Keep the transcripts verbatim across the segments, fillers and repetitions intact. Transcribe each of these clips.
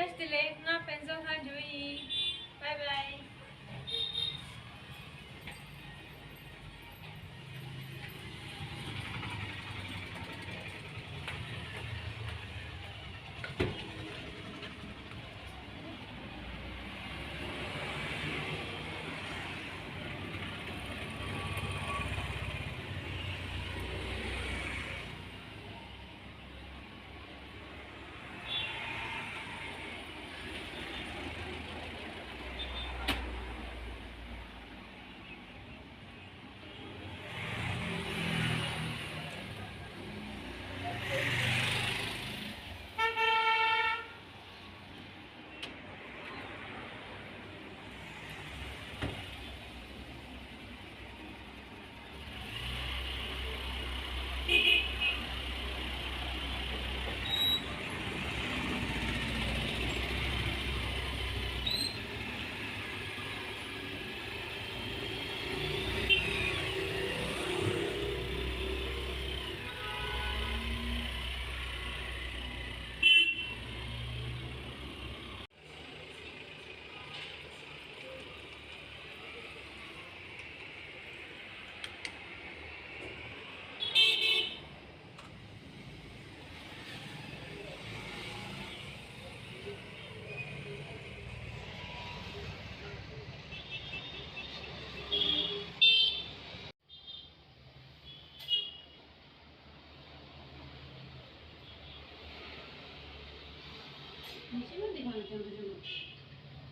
བཀྲ་ཤིས་བདེ་ལེགས། ང་དཔེ་མཛོད་ཁང་འགྲོ་ཡིན། Bye bye།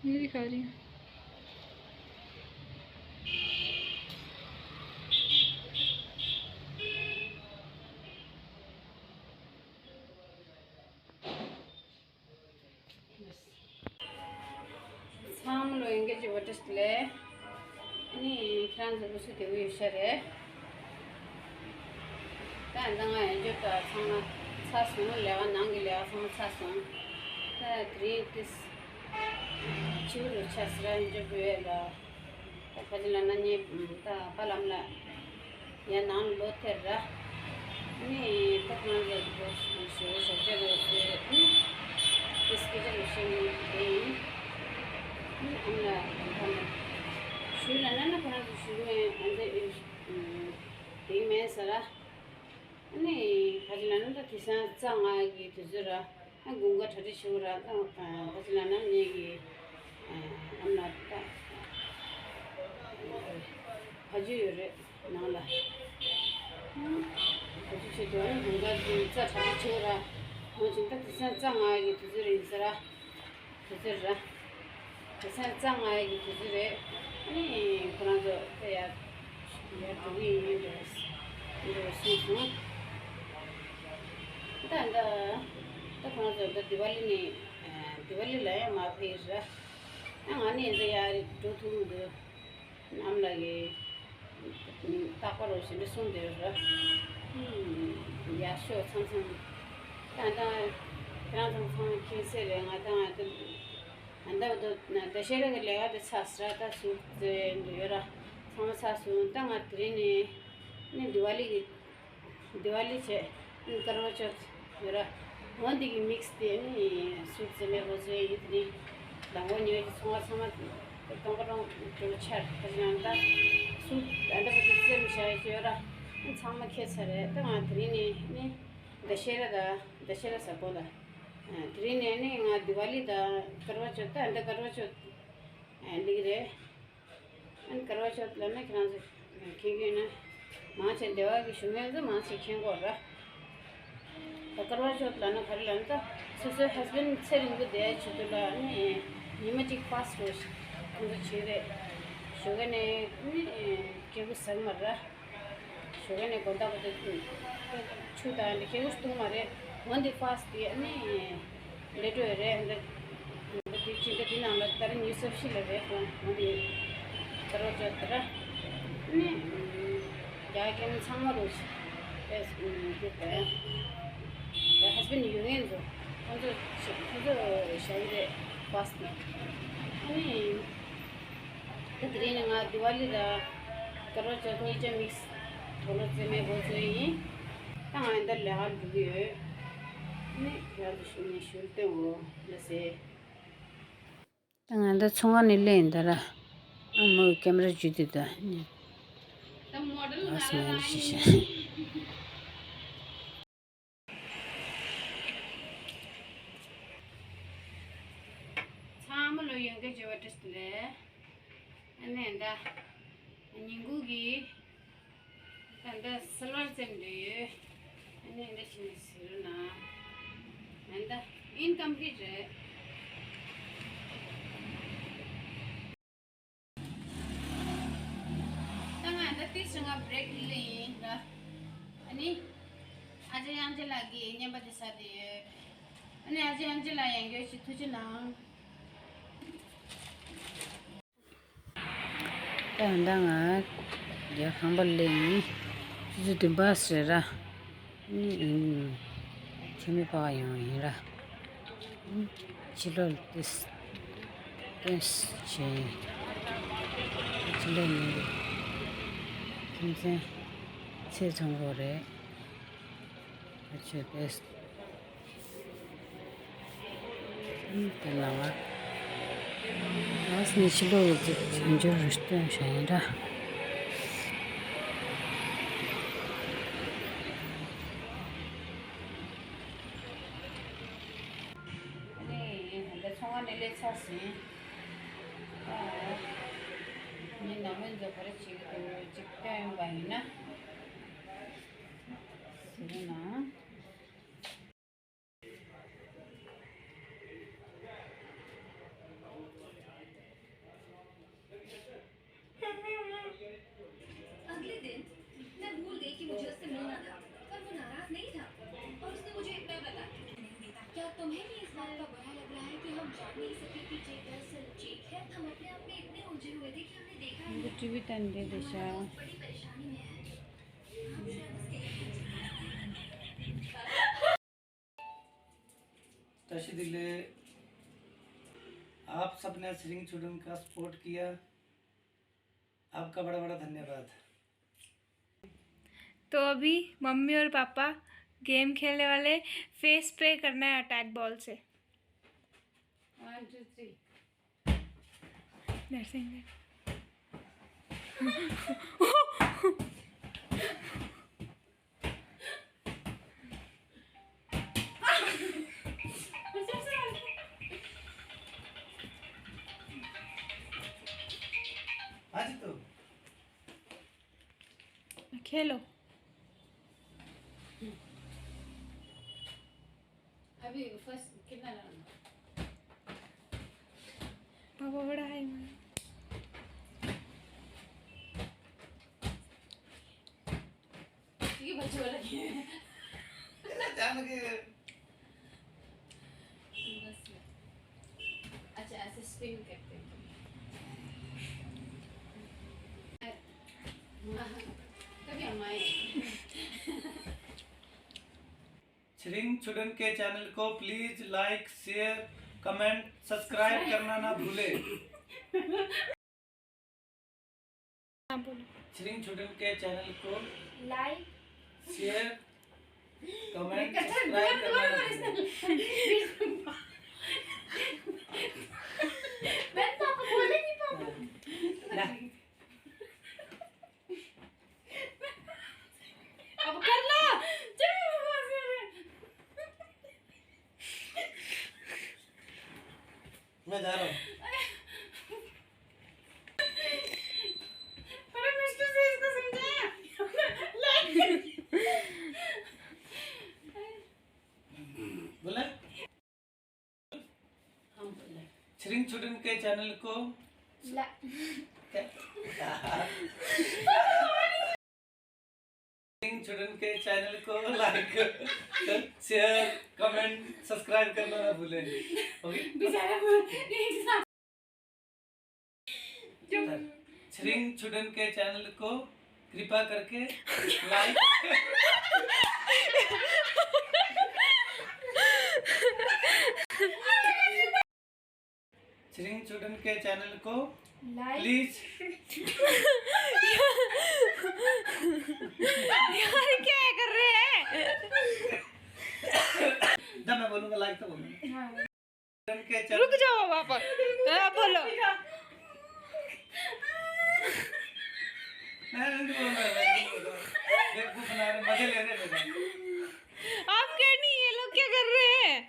འདི་ག་རེད། ཚང་མ་ལོ་ཡིན་གྱི་བཀྲ་ཤིས་བདེ་ལེགས། ཨ་ནི་ཁྱེད་རང་ཚོ་སྐུ་གཟུགས་བདེ་པོ་ཡོད་ཤག་རེད། ད་ད་ང་ཡང་འཇོག་པ་ཚང་མ་ཚར་སོང་། ལས་ཀ་ནང་གི་ལས་ཀ་ཚང་མ་ཚར་སོང་། ད་དེ་རིང་ཏིས་ཕྱི་རུ་ཆ་སི་ར་ཡང་འཇོག་པའི་ལ། ད་ཁ་ཅིག་ལ་ན་ནི་ད་པ་ལམ་ལ་ཡ་ནང་ལོ་ཐེར་ར། ནི་ད་ཁོང་ལ་ཞུ་ཞུ་ཞབས་ཞུ་རེད་ཟེར། ནི་དེ་སྐད་ཆ་ལ་ཤེས་ནི་དེ་ཡིན། ནི་ཁོང་ལ་ད་ནི་ཞུ་ལ་ན་ན་ཁོ་རང་ཚོ་ཞུ་མེད་ཨ་འདི་དེ་མེད་ཟེར་ར། ནི་ཁ་ཅིག་ལ་ན་ད་དེ་སང་རྩ་ང་གི་དུས་ཚོད་ར། ཨ་དགུན་ཁ་གྲ་སྒྲིག་བྱེད་དགོས་ར། ད་ཨ་ག་ཅི་ལབ་ན་ངེད་ཀྱི་ཨ་ཨ་མ་ལགས་ད་ཕ་ཇུ་ཡོད་རེད་ནང་ལ། ཨ་ཕ་ཇུ་ཆེད་དུ་ཨ་དགུན་ཁ་དུས་རྩ་གྲ་སྒྲིག་བྱེད་དགོས་ར། འོ་ཅིག་ད་དེ་སང་རྩ་ང་གི་དུས་ཚོད་རེད་ཡིན་ཟེར་ར། དུས་ཚོད་ར། དེ་སང་རྩ་ང་གི་དུས་ཚོད་རེད། ཨ་ནི་ཁོ་རང་ཚོ་ད་ཡར་ཡར་འགྲོ་གི་ཡིན་འདྲ་འདྲ་གསུངས་སོང་། ད་ད་ད་ཁོ་རང་ཚོ་ད་དི་ཝ་ལི་ནས་ཨ་དི་ཝ་ལི་ལ་ཡང་མ་ཕེབས་ར། ཨ་ང་ནི་ད་ཡར་འགྲོ་ཐུབ་མི་འདུག་ཨ་མ་ལགས་ཀྱིས་རྟག་པར་རོགས་ཞེ་འདྲ་གསུངས་བསྡད་ར། ཡག་ཤོས་མཚམས་མཚམས་ད་ད་ཁྱེད་རང་ཚང་ཚང་མཁྱེན་གསལ་རེད། ང་ད་ང་ད་ད་ད་ད་ཤེས་ར་གི་ལས་ཀ་དེ་ཚར་སོང་ར། ད་ཟུར་ཙེ་འདུག་ཡོད་ར། ཚང་མ་ཚར་སོང་། ད་ང་དེ་རིང་ནས་ནི་དི་ཝ་ལི་གི་དི་ཝ་ལི་བྱས། ཨ་ནི་ཀར་བ་ཅོད་ཡོད་ར། འོ་འདི་གི་མིག་སི་དེ་ནི་སུ་ཙེ་མེ་བོ་ཙེ་ཡིད་ནི་ལ་ངོ་ཉོས་ཀྱི་ཚོང་བ་ཚང་མ་ཏོང་ཀ་ཏོང་ཀྲོ་ཆར་ཁ་ཅིག་ནང་ད་སུ་ད་ལྟ་བར་དུ་བཙེམ་བཞག་ཡོད་ཀྱི་ཡོད་ར། ཨ་ཚང་མ་ཁྱེར་ཚར་རེད། ད་ང་དེ་རིང་ནས་ནི་ད་ཤེས་ར་ད་ད་ཤེས་ར་ཟེར་གོ་ད། དེ་རིང་ནས་ནི་ང་དི་ཝ་ལི་ད་ཀར་བ་ཅོད་ད་ད་ཀར་བ་ཅོད་འདི་གི་རེད། ཨ་ནི་ཀར་བ་ཅོད་ལབ་ན་ཁྱེད་རང་ཚོ་མཁྱེན་གྱི་ཡོད་ན། མང་ཆེ་སྡེ་བ་གི་ཞུ་མཁན་ཚོ་མང་ཆེ་མཁྱེན་གྱི་ཡོད་ར། ད་ཀར་བ་ཅོད་ལབ་ན་ག་རེ་ལབ་ན། ད་སོ་སོའི་ཧས་བྷེན་ཌི་ཚེ་རིང་པོ་བསྡད་ཡ་ཆེད་དུ་ལ་ནི་ཉི་མ་གཅིག་ཕ་སི་ཊི་རོ་ཁོང་ཚོ་བྱེད་རེད། ཞོགས་ཀ་ནས་ནི་སྐྱེ་དགུ་ཟ་གི་མ་ར། ཞོགས་ཀ་ནས་དགོང་དག་བར་དུ་ཆུ་དང་འདི་སྐྱེ་དགུ་བཏུང་མ་རེད། འོན་ཏེ་ཕ་སི་ཊི་དེ་ནི་ལེ་ཊི་རེད། འདི་འདི་ཕྱི་ཟླ་འདི་ནང་ལ་ད་རེས་ཉི་ཤུ་རྩ་བཞི་ལ་རེད། ཁོང་འོན་ཏེ་ད་རོགས་ཅོ་ད་ར་ནི་རྒྱ་སྐད་ཚང་མ་རུ་ཨེ་འདི་དེ་ཧས་བྷེན་ཌི་ཡུ་ཨེན་ཚོ་ཁོང་ཚོ་ཁོང་ཚོ་བཞག་གི་རེད་ཕ་སི་ཊི་དེ། ཨ་ནི། ད་དེ་རིང་ནས་ང་དི་ཝ་ལི་དང་ཀར་བ་ཅོད་གཉིས་ཆ་མིག་སི་དུག་ལོག་རྩེད་མོའི་འགོ་ཚུགས་ཡིན། ད་ང་ཡང་ད་ལས་ཀ་འགྲོ་གི་ཡོད། ནི་ཁྱེད་རང་ཚོ་ཞུ་ནས་ཞུ་སྟོན་འོ་ལ་ཟེར། ད་ང་ད་ཚོང་ཁང་ནས་སླེབས་ཡིན་ད་ར། ཨ་མོ་ཀེམ་ར་འཇུས་དུས་ད་ནི། ད་མོ་ཌལ་ཨ་ང་སི་མ་ལ་ཡིན་ཞེས་བཤད། ཚང་མ་ལོ་ཡོང་གི་བརྗེ་བ་བཀྲ་ཤིས་བདེ་ལེགས། ཨ་ནི་ད་ཉིན་གུང་གི་ད་ལྟ་སིལ་བར་བཙེམ་འདོད་ཡོད། ཨ་ནི་འདི་ཕྱིན་ཟེར་ན། ཨ་ད་ཨིན་ཀམ་པི་ལིཊ་རེད། ད་ང་ད་ཏིས་ང་བྷི་རེག་ལེན་ཡིན་ལ། ཨ་ནི་ཨ་ཅག་དབྱངས་ཅན་ལགས་ཀྱིས་བརྙན་པར་དེ་ཟ་བསྡད་ཡོད། ཨ་ནི་ཨ་ཅག་དབྱངས་ཅན་ལགས་ཡང་བསྐྱར་ཞིག་ཐུགས་རྗེ་གནང་། ད་ཡང་ད་ང་རྒྱལ་ཁང་པ་ལེན་ཆུ་ཚོད་བདུན་པ་ཟེར་ར། ཨ་ནི་ཨིན་ཁྱིམ་མི་ཕ་ག་ཡོང་ཡིན་ར། ཕྱི་ལོགས་ཏིས་ཏིས་བྱས། ཕྱི་ལོགས་ནས་ཁྱིམ་མཚེས་ཚེ་ཚོང་གོ་རེད། ཨ་ཆོས་ཏིས། དེ་ལ་ང་ཨ་སི་ནི་ཕྱི་ལོགས་ཡོད་ཚད་བྱང་ཆུབ་རུ་སྟོན་བྱ་ཡིན་འདྲ། ཨ་ནི་ད་ཚོང་ཁང་ནས་སླེབས་ཚར་ཟིན། ཨ་ངའི་ནང་མི་ཚོ་ག་རེ་བྱེད་ཀྱི་འདུག་ཅིག་སྟོན་པ་ཡིན་ན། ཟེར་ན། अगले दिन मैं भूल गई कि मुझे उससे मिलना था, पर वो नाराज नहीं था और उसने मुझे इतना बता दिया। क्या तुम्हें भी इस बात का बुरा लग रहा है कि हम जान नहीं सके कि जेक दरअसल जेक है? हम अपने आप में इतने उलझे हुए थे कि हमने देखा ही नहीं। टीवी टन दे देशा। बहुत बड़ी परेशानी में है। हम शायद उसके लिए तशी दिले, आप सबने सिरिंग छुडन का सपोर्ट किया। आपका बड़ा बड़ा धन्यवाद। तो अभी मम्मी और पापा गेम खेलने वाले। फेस पे करना है अटैक बॉल से। One two three. नरसिंह। आज तो खेलो। अभी फर्स्ट कितना डालना? पापा बड़ा है। ये बच्चे वाला खेल है। जान के। बस। अच्छा, ऐसे स्पिन करते हैं। हाँ, कभी हम आए। छरिंग छुडन के चैनल को please like, share, comment, subscribe करना ना भूले। हाँ, बोलो। छरिंग छुडन के चैनल को लाइक, शेयर, कमेंट, सब्सक्राइब करना ना भूले। मैं तो आपको बोले नहीं पाऊँ। ना। अब कर लो। चलो, बकवास कर रहे। मैं जा रहा हूँ। बड़े मुश्किल से इसको समझाया। बोला? हम बोले। छरिंग छुडन के चैनल को ला- क्या? छरिंग छुडन के चैनल को लाइक, शेयर, कमेंट, सब्सक्राइब करना ना भूलें। ओके? बेचारा बोल, एक साथ। छरिंग छुडन के चैनल को कृपा करके लाइक। छरिंग छुडन के चैनल को लाइक। प्लीज। यार, क्या कर रहे हैं? जब मैं बोलूंगा लाइक तो बोलूंगा। हाँ। छरिंग के रुक जाओ अब आप। हाँ, बोलो। मैं नहीं बोल रहा, मैं नहीं बोल रहा। बेवकूफ बना रहे, मजे ले रहे हैं। आप क्या नहीं, ये लोग क्या कर रहे हैं?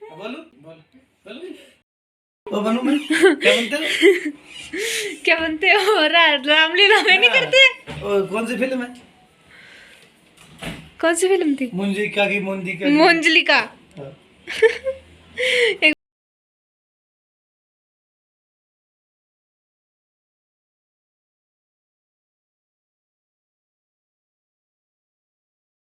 बोलो, बोलो, बोलो। ओ बनू मैं, क्या बनते हो? क्या बनते हो? रा-, रामलीला में नहीं हाँ। करते? ओ, कौन सी फिल्म है? कौन सी फिल्म थी? मुंजी का की मुंदी का की? मोंजली का। हाँ।